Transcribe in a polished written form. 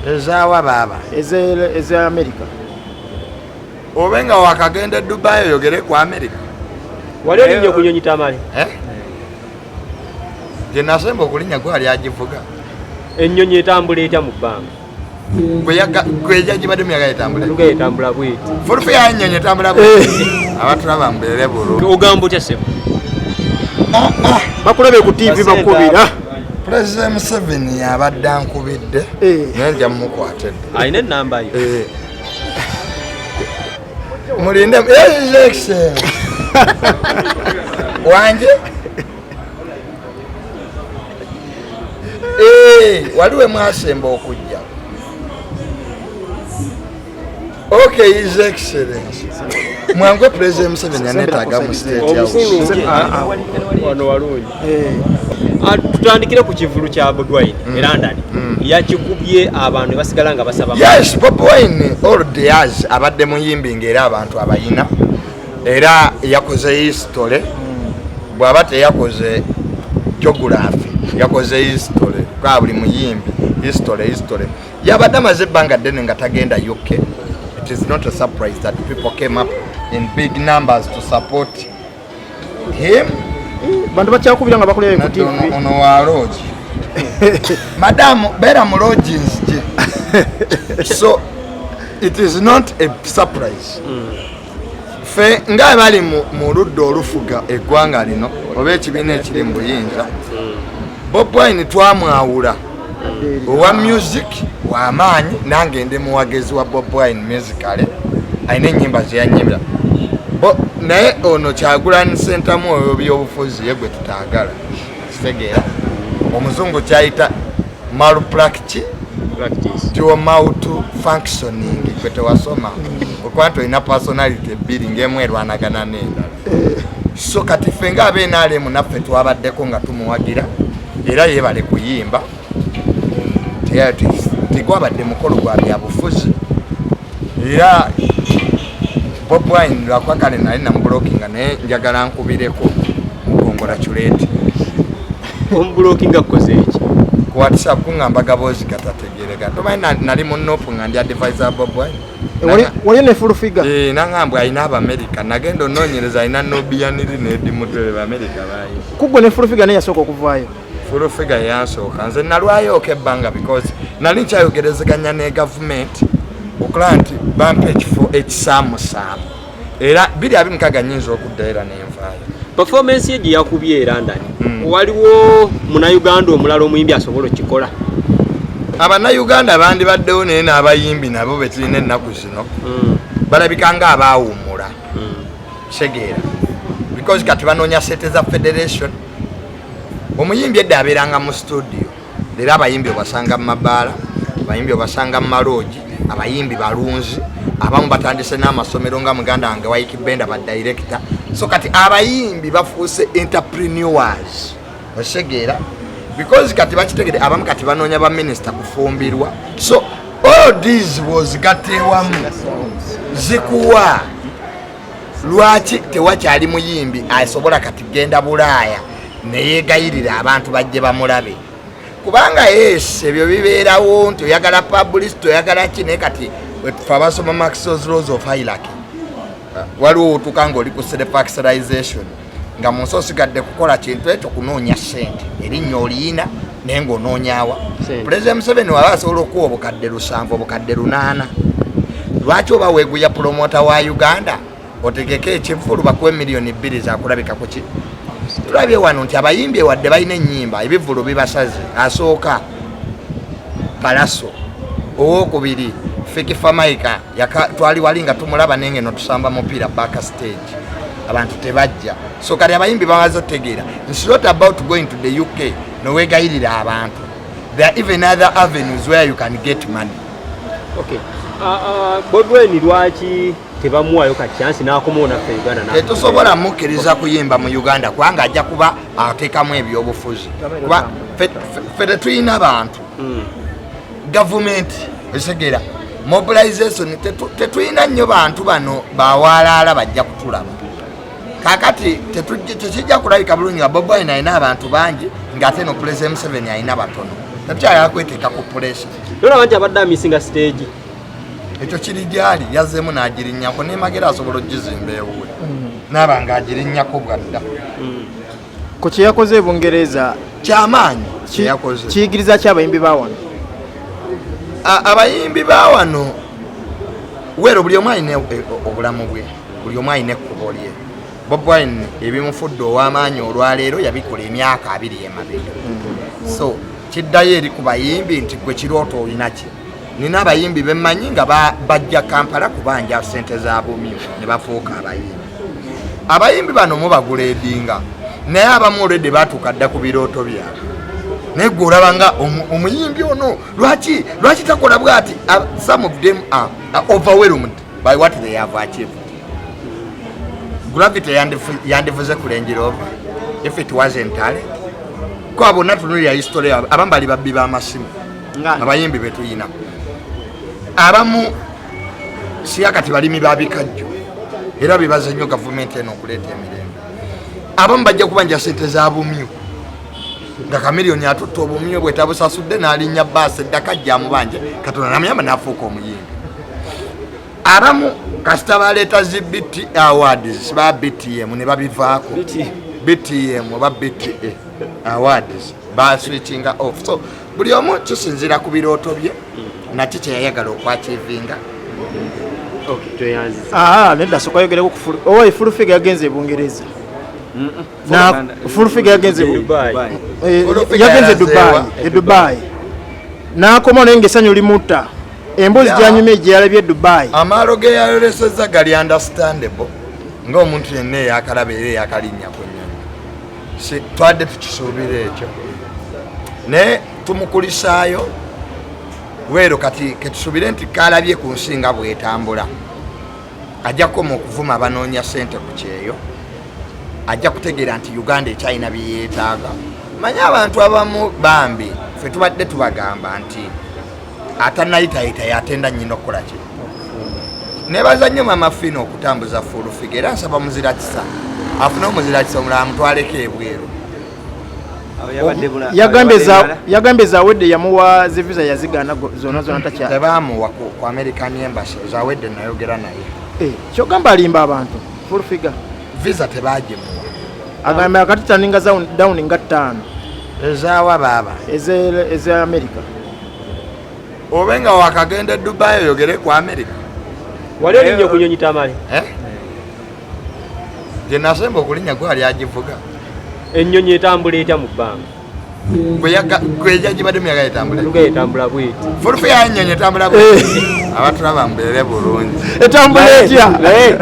Ezaawa baaba? Eza America. Obe nga wakagenda e Dubai oyogere ku America. Wali olinnya ku nyonyi, Tamale? Eh? Gye nasemba okulinnya gwali agivuga. Ennyonyi etambula etya mu bbanga? Gwejagibadde muyaga etambula. Luga etambula bweti. Fulufu ya nnyonyi etambula bweti. Abatulaba mbeere bulungi. Ogamba otya, ssebo? Bakulabe ku TV bakubira. President Museveni yabadde ankubidde. Naye nja mumukwata edda. Alina enamba yo? Eh. Mulinde election wanje. Eh, waliwo mwasemba okujja. Okay, His Excellence, mwangwe. President Museveni anetaaga mu State House. Wano walungi. Ah, tutandikire ku kivulu kya Bobi Wine e London. Yakikubye, abantu ne basigala nga basaba. Yes, Bobi Wine all the years abadde muyimbi ngaera abantu abayina, era yakoze history. Bw'aba teyakoze geography, yakoze history kwa buli muyimbi. History, history. Yabadde amaze ebbanga ddene nga tagenda UK. It is not a surprise that people came up in big numbers to support him. Bantu bakyakubira nga bakulabe ku Nadde TV. ono wa lodge, madamu beera mu lodgings gye. So it is not a surprise. Ffe nga bali mu ludda olufuga eggwanga lino oba ekibiina ekiri mu buyinza, Bobi Wine twamwawula owa music w'amaanyi. Nange ndi muwagizi wa Bobi Wine musically, alina ennyimba zeyanyimbira. Naye ono Kyagulanyi Sentamu oyo byobufuzi ye gwe tutaagala. Kitegeera omuzungu kyayita malpractice. Practice. Your mouth functioning, gwe tewasoma okuba nti olina personality ebbiri ng'emu erwanagana n'endala. So kati ffe nga abeNRM naffe twabaddeko nga tumuwagira, era yeebale kuyimba. Tegwabadde mukolo gwa byabufuzi. Era Bobi Wine lwakuba kale nali namublockinga, naye njagala nkubireko mukongratulate. Omublockinga kukoze eki? Ku WhatsApp kuŋŋamba gaboozi gatategereka. Tomanyi nali mu NUP nga ndi advisor Bobi Wine. Waliyo ne Full Figure. Eh, naŋŋambwe alina Abamerika. Nagenda onoonyereza, alina Nubian Li ne Eddie Mutwe, Bamerika bayi. Kuggwe ne Full Figure naye yasooka okuvaayo. Full Figure yansooka. Nze nalwayooko ebbanga because nali nkyayogerezeganya ne gavumenti okulaba nti bampa ekifo ekisaamusaamu, era 2026 nyinza okudda era nenvaayo. Performance ye gye yakubye e London, waliwo Munauganda omulala omuyimbi asobola okikola? Abannayuganda bandibaddewo, naye n'abayimbi nabo betulina ennaku zino balabika nga abaawummula. Kitegeera, because kati banoonya sente za federation. Omuyimbi edda abeeranga mu studio, leero abayimbi obasanga mu mabaala, abayimbi obasanga mu maloogi, abayimbi balunzi, abamu batandise n'amasomero nga muganda wange Ykee Benda, ba director. So kati abayimbi bafuuse entrepreneurs, okitegeera, because kati bakitegere abamu kati banoonya baminisita kufumbirwa. So all these bwozigatta ewamu zikuwa lwaki tewakyali muyimbi asobola kati genda Bulaaya neyegayirira abantu bajje bamulabe. Kubanga yes, ebyo bibeerawo nti oyagala publicity, oyagala ki, naye kati fe abasoma Maxwell's laws of hierarchy, waliwo otuuka nga oli ku self actualization, nga mu nsi osigadde kukola kintu ekyo, kunoonya sente. Erinnya oliyina, naye ng'onoonyawa? Sente. Pulezidenti Museveni waba asobola okuwa 7,000, 800,000, lwaki oba weeguya promoter wa Uganda otegeke ekivvulu bakuwe miliyoni 2 zakulabika kuki? Tulabye wano nti abayimbi wadde balina ennyimba, ebivvulu bibasaze. Asooka Palaso, owokubiri Fik Fameica. Twali wali nga tumulaba nengeno tusamba mupiira back stage, abantu tebajja. So kati abayimbi bamaze otegeera, it's not about going to the UK nowegayirira abantu. There are even other avenues where you can get money. Okay. Bobi Wine lwaki tebamuwayo ka chance n'akomawo naffe e Uganda? Tetusobola mukkiriza kuyimba mu Uganda kubanga ajja kuba ateekamu ebyobufuzi, kuba ffe tetulina bantu. Gavumenti esegera mobilization, tetulina nnyo bantu bano bawalaala bajja kutulaba. Kakati tekijja kulabika bulungi nga Bobi Wine alina abantu bangi ng'ate no Pulezidenti Museveni alina batono. Tetukyayala kweteeka ku pressure. Tolaba nti abadde amisinga stage? Ekyo kiri gyali, yazzeemu n'agirinnyako nemagera asobola okugizimba ewuwe naaba ng'agirinnyako bwadda. Ku kye yakoze e Bungereza Kyamaanyi kyeyakoze. Kiyigiriza ki abayimbi ba wano? Abayimbi ba wano wero buli omu alina obulamu bwe, buli omu alina ekkubo lye. Bobi Wine ebimufudde ow'amaanyi olwaleero yabikola emyaka 20 emabega. So kiddayo eri ku bayimbi nti gwe kirooto olina ki. Nina abayimbi bemmanyi nga bajja Kampala kubanja sente za bumyu ne bafuuka abayimbi. Abayimbi bano mubagula edinga, naye abamu olwedde batuuka dda ku birooto byabwe, naye gwe olaba nga omuyimbi ono lwaki takola bwati? Some of them are overwhelmed by what they have achieved. Gravity yandivuze ku Range Rover if it wasn't talent? Kwa bonna tunulira history yaabwe, abamu bali babbi b'amasimu. Abayimbi betuyina abamu siya kati balimi ba bikajjo, era bibaze nnyo gavumenti eno okuleeta emirembe. Abamu bajja kubanja sente za bumyu nga Kamiliyoni atutta obumyu bwe tabusasudde n'alinnya baasi eddaka ajja amubanje, Katonda namuyamba n'afuuka omuyimbi. Abamu kasita baleeta zi BT awards ba BTM ne babivaako, BTM oba BTA awards baswitchinga off. So buli omu kisinziira ku birooto bye naki kyeyayagala okwachievinga. Tweyanziza. Aa, nedda, soka yogereko ku owa Full Figure yagenze e Bungereza. Na Full Figure yagenze Dubai. Full Figure yagenze yalazeewa. Dubai, e Dubai n'akoma naye ngaessanyu limutta emboozi gyanyumye gye yalabye e Dubai. Amaalo ge yayolesezza gali understandable ng'omuntu yenna eyakalaba era eyakalinnya ku nnyonyi. Twadde tukisuubira ekyo, naye tumukulisaayo weero. Kati ketusuubire nti kalabye ku nsi nga bwetambula, ajja kukoma okuvuma abanoonya ssente ku kyeyo, ajja kutegeera nti Uganda ekyalina byeyeetaaga. Manye abantu abamu bambi ffe tubadde tubagamba nti atanayitayita yatenda nnyina okukola ki. Nebaza nnyo Mama Fina okutambuza Full Figure, era nsaba muzira kisa afune omuzira kisa omulala mutwaleko ebweru. Yagambye zawedde yamuwa zi visa yazigaana zonna zonna takya. Tebamuwa ku American Embassy, zawedde nayogera naye. Eh, kyogamba alimba abantu Full Figure? Visa tebagimuwa. Agambye akati taninga down nga ttaano. Ezaawa baaba? Eze America. Obe nga wakagenda e Dubai oyogere ku America. Wali olinnya okunyonyi, Tamale? Eh? Gye nasemba okulinnya gwali agivuga. Ennyonyi etambula etya mu bbanga? Gwe yagibadde muyaga etambula. Luga etambula bweti. Full Figure ennyonyi etambula bwe. Abatulaba mbeere bulungi. Etambula etya? Naye